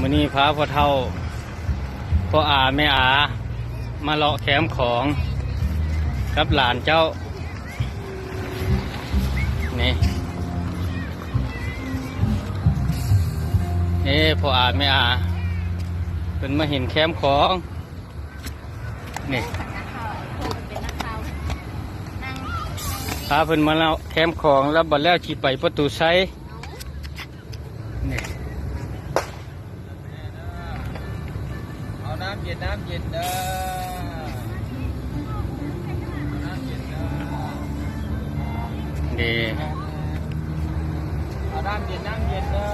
ມື້ນີ້ພາພໍ່ເຖົ້າ ພໍ່ອາແມ່ອາ ມາເລາະແຄມຂອງກັບຫຼານເຈົ້າ ນີ້ ເອີ ພໍ່ອາແມ່ອາ ເພິ່ນມາເຫັນແຄມຂອງ ນີ້ ພາເພິ່ນມາເລາະແຄມຂອງ ແລ້ວບັດແລ້ວຊິໄປປະຕູໄຊ ນີ້ ເອົານ້ຳເຢັນ ນ້ຳເຢັນເດີ ເອົານ້ຳເຢັນເດີ ນີ້ ເອົານ້ຳເຢັນ ນ້ຳເຢັນເດີ.